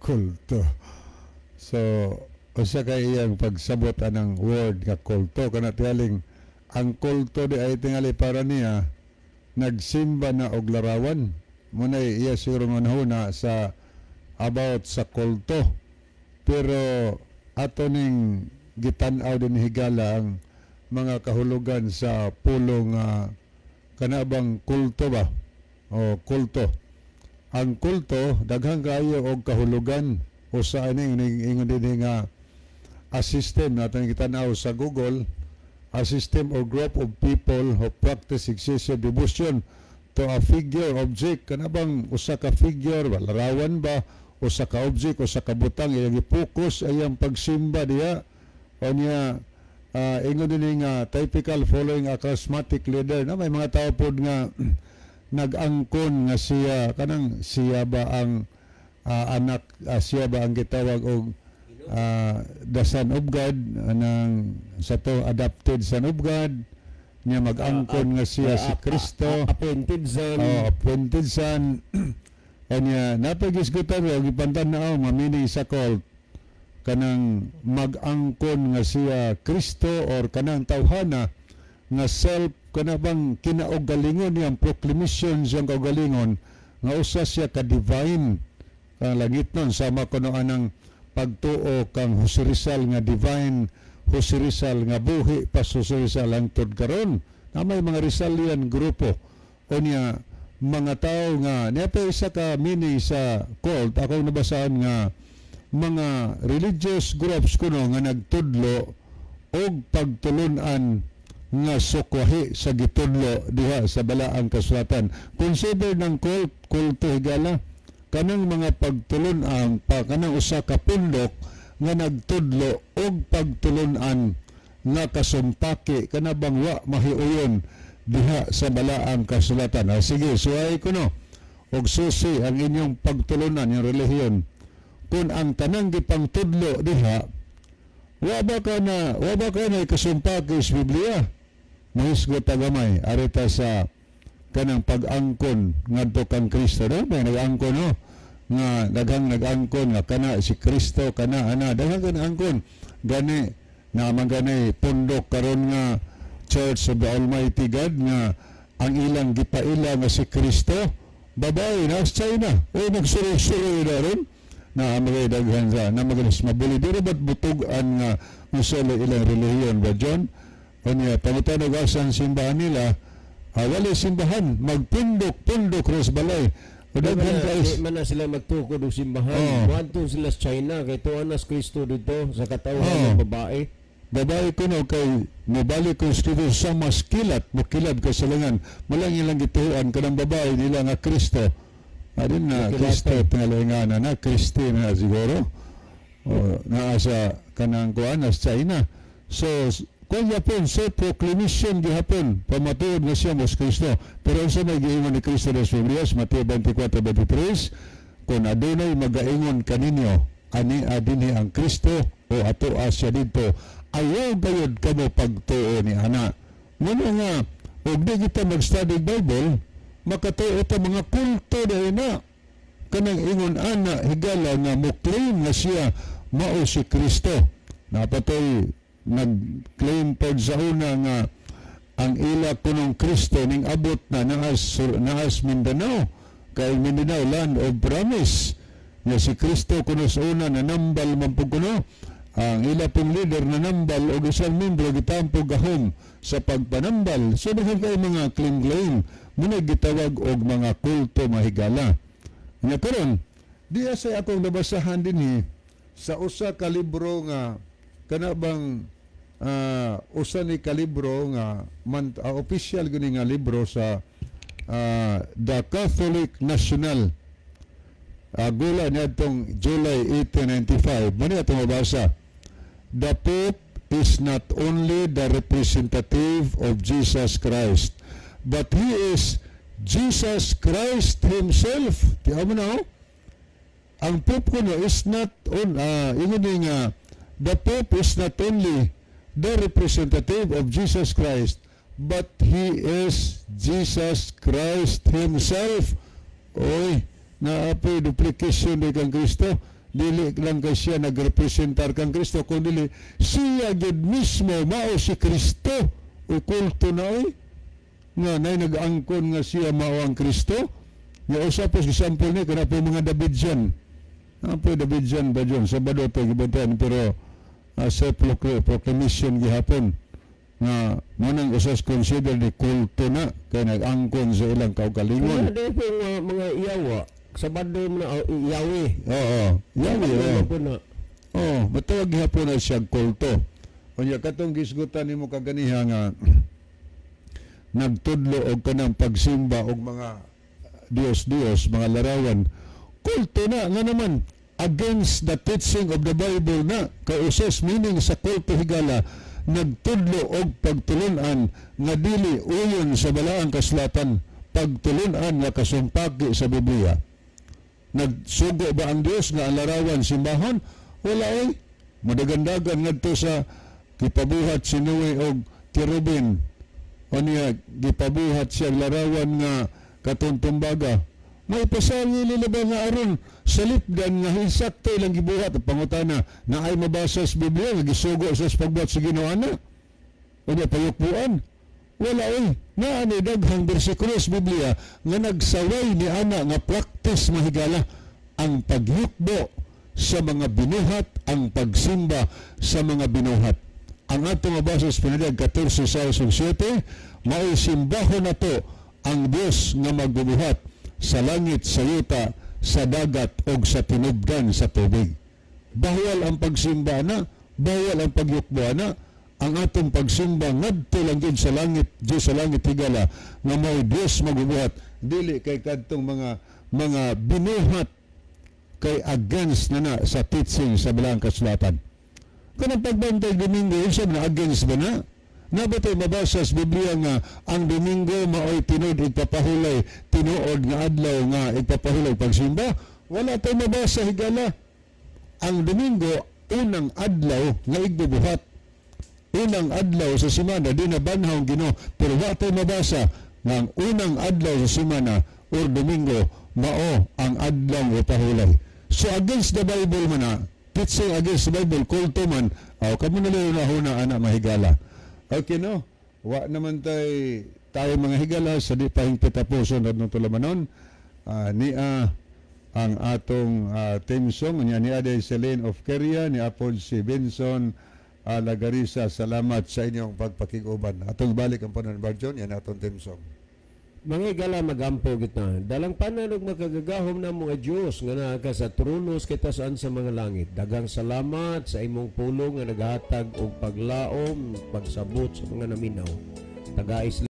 Kulto. So, usa kay iyang pagsabot anang word nga kulto kana, tiyaling ang kulto di ay tingali para niya nagsimba na og larawan. Muna iya siguro nga nahuna sa about sa kulto. Pero ato ning gitan-aw din, higala, ang mga kahulugan sa pulong kana bang kulto ba o kulto. Ang kulto daghan kaayo og kahulugan. Usa ini ning ingon dinhi nga a system natin gitan-aw sa Google, a system or group of people who practice excessive devotion to a figure, object, kana bang usa ka figure ba, larawan ba, usa ka object, usa ka butang, iyang i-focus ayang pagsimba diha. O niya ingon dinhi nga typical following a charismatic leader na may mga tao pod nga nag-angkon nga siya kanang siya ba ang anak, siya ba ang gitawag og the Son of God, anang sa to adopted Son of God niya, mag-angkon nga siya si Kristo. Appointed son. Oh, appointed son. Kanya napagisgutan og ipantan na nga meaning sa cult, kanang mag-angkon nga siya Kristo or kanang tawhana nga self, kana bang kinaugalingon niyang proclamation siyang kaugalingon nga usa siya ka divine kang langit nun, sama kuno anang pagtuo kang Jose Rizal nga divine Jose Rizal nga buhi pa sa Jose Rizal hangtod karon na may mga Rizalian grupo. O niya mga tao nga niya pa isa ka meaning sa cult akong nabasaan nga mga religious groups kuno nga nagtudlo og pagtulunan nga sukwahi sa gitudlo diha sa Balaang Kasulatan. Consider ng cult, kulto, higala, kanang mga pagtulunan pa kanang usa ka pundok nga nagtudlo og pagtulunan nga kasumpaki kanabang wa mahiuyon diha sa balaang kasulatan. Ah, sige, suway ko no og susi ang inyong pagtulunan, yung relihiyon. Kung ang tanang gipangtudlo diha wa ba ka na kasumpaki sa Biblia, mahisgot gamay arita sa kanang pag-angkon ngadto kang Kristo, no? May nag-angkon, no, nga daghang nag-angkon nga kana si Kristo, kana ana, daghang ka nag-angkon gani na man gani pundok karon nga Church of the Almighty God nga ang ilang gipaila nga si Kristo babae na sa China o nagsuroy-suroy na ron na mga daghan sa na magalis mabuli diri ba't butug-an nga usa ilang relihiyon ba, John? Unya pangutan og asa ang simbahan nila, wala simbahan, magpundok-pundok ros balay o Di daghan man na, guys. Di man na sila magtukod og simbahan. Oo. Muadto sila sa China kay tuwa na si Kristo dito sa katawhan Oo. ng babae. Babae ko no, kay mobalik ko sa Kristo sa mas kilat mokilat kay salangan malang ilang gituan kanang babae nila nga Kristo adin na. Mukilatan. Kristo tingalingan na Kristi na siguro o naa sa kanang kuan sa China. So kuan gihapon sa proclamation gihapon pamatuod nga siya mos Kristo, pero unsa may giingon ni Kristo sa Biblia? Mateo 24:23, "Kung adunay magaingon kaninyo, ani adinhi ang Kristo o ato siya didto, ayaw gayud kamo pagtuo ni ana." Ngano nga og di kita mag-study Bible, makatuo ta mga kulto dahil na kanang ingon ana, higala, nga mo claim nga siya mao si Kristo. Napatoy nag-claim pod sa una nga ang ila kunong Kristo ning abot na naas Mindanao, kay Mindanao land of promise nga si Kristo kuno sa una nanambal man pud kuno. Ang ila pong leader nanambal og isang membro gitampo gahom sa pagpanambal. So daghan kay mga claim claim muna gitawag og mga kulto, mahigala. Nya karon diya sa akong nabasahan dinhi sa usa ka libro nga kana bang usa ni ka libro nga man, official gani nga libro sa The Catholic National, gula niadtong July 1895 mo ni atong mabasa: "The Pope is not only the representative of Jesus Christ, but he is Jesus Christ himself." Tiyaw mo na, oh? Ang Pope kuno is not on ingon ni nga the Pope is not only the representative of Jesus Christ, but he is Jesus Christ himself. Oy, naapoy duplication di kang Kristo. Dili lang kay siya nagrepresentar kang Kristo, kun dili siya gyud mismo mao si Kristo. O kulto na, oy. Nga nay nag-angkon nga siya mao ang Kristo. Nga usa po example ni kana po mga Davidian. Ang po Davidian ba dyan? Sabado ito gibantayan, pero sa proclamation gihapon nga munang usas consider ni kulto na kay nag-angkon sa ilang kaugalingon. Kaya di po nga mga iyawa, Sabado mo na iyawi. Oo. Yawi, Sabado oo. po na. Oo, matawag gihapon na siya kulto. Unya katong gisgutan nimo kaganiha nga nagtudlo og kanang pagsimba og mga Diyos-Diyos, mga larawan. Kulto na nga naman against the teaching of the Bible na kay usas meaning sa kulto, higala, nagtudlo og pagtulunan nga dili uyon sa balaang kasulatan, pagtulunan nga kasumpaki sa Biblia. Nagsugo ba ang Dios nga ang larawan simbahon? Wala oy. Madagandagan ngadto sa gipabuhat si Noe og kerubin. O niya gipabuhat siya larawan nga katong tumbaga. May pasali nila ba nga aron sa lipdan nga insakto ilang gibuhat? Ang pangutana na ay mabasa sa Biblia nga gisugo sa pagbuhat sa Ginoo ana. O niya payukbuan. Wala oy. Naa ni daghang bersikulo sa Biblia nga nagsaway ni ana nga practice, mahigala, ang pagyukbo sa mga binuhat, ang pagsimba sa mga binuhat. Ang atong mabasa sa Pinadayag 14 sa 7, mao'y simbahon nato ang Dios nga magbubuhat sa langit, sa yuta, sa dagat o sa tinubdan sa tubig. Bawal ang pagsimba na, bawal ang pagyukbo na, ang atong pagsimba ngadto lang gyud sa langit, Dios sa langit, higala, nga mao'y Dios magbubuhat, dili kay kadtong mga binuhat. Kay against na na sa teaching sa Balaang Kasulatan. Kung ang pagbantay Domingo, unsa na, against ba na? Na ba tayo mabasa sa Biblia nga ang Domingo maoy tinuod igpapahulay, tinuod nga adlaw nga igpapahulay pagsimba? Wala tayo mabasa, higala. Ang Domingo, unang adlaw nga igbubuhat. Unang adlaw sa semana, di na banhaw ang Ginoo. Pero wa tayo mabasa nga ang unang adlaw sa semana or Domingo mao ang adlaw nga pahulay. So against the Bible man na, teaching against the Bible, kulto man, aw kamo na lang huna ana, mahigala. Okay, no? Wa naman tay tayo, mga higala, sa di pa hingpit tapuson adtong tulamanon. Niya ang atong theme song niya ni Ade Celine of Korea ni apod si Benson Lagarisa. Salamat sa inyong pagpakiguban. Atong balik ang panon Barjon yan atong theme song. Mga higala, magampo kita. Dalangpanan ug makagagahom na mga Dios nga naa ka sa trono sa kitasan sa mga langit. Daghang salamat sa imong pulong nga naghatag og paglaom, pagsabot sa mga naminaw. Tagais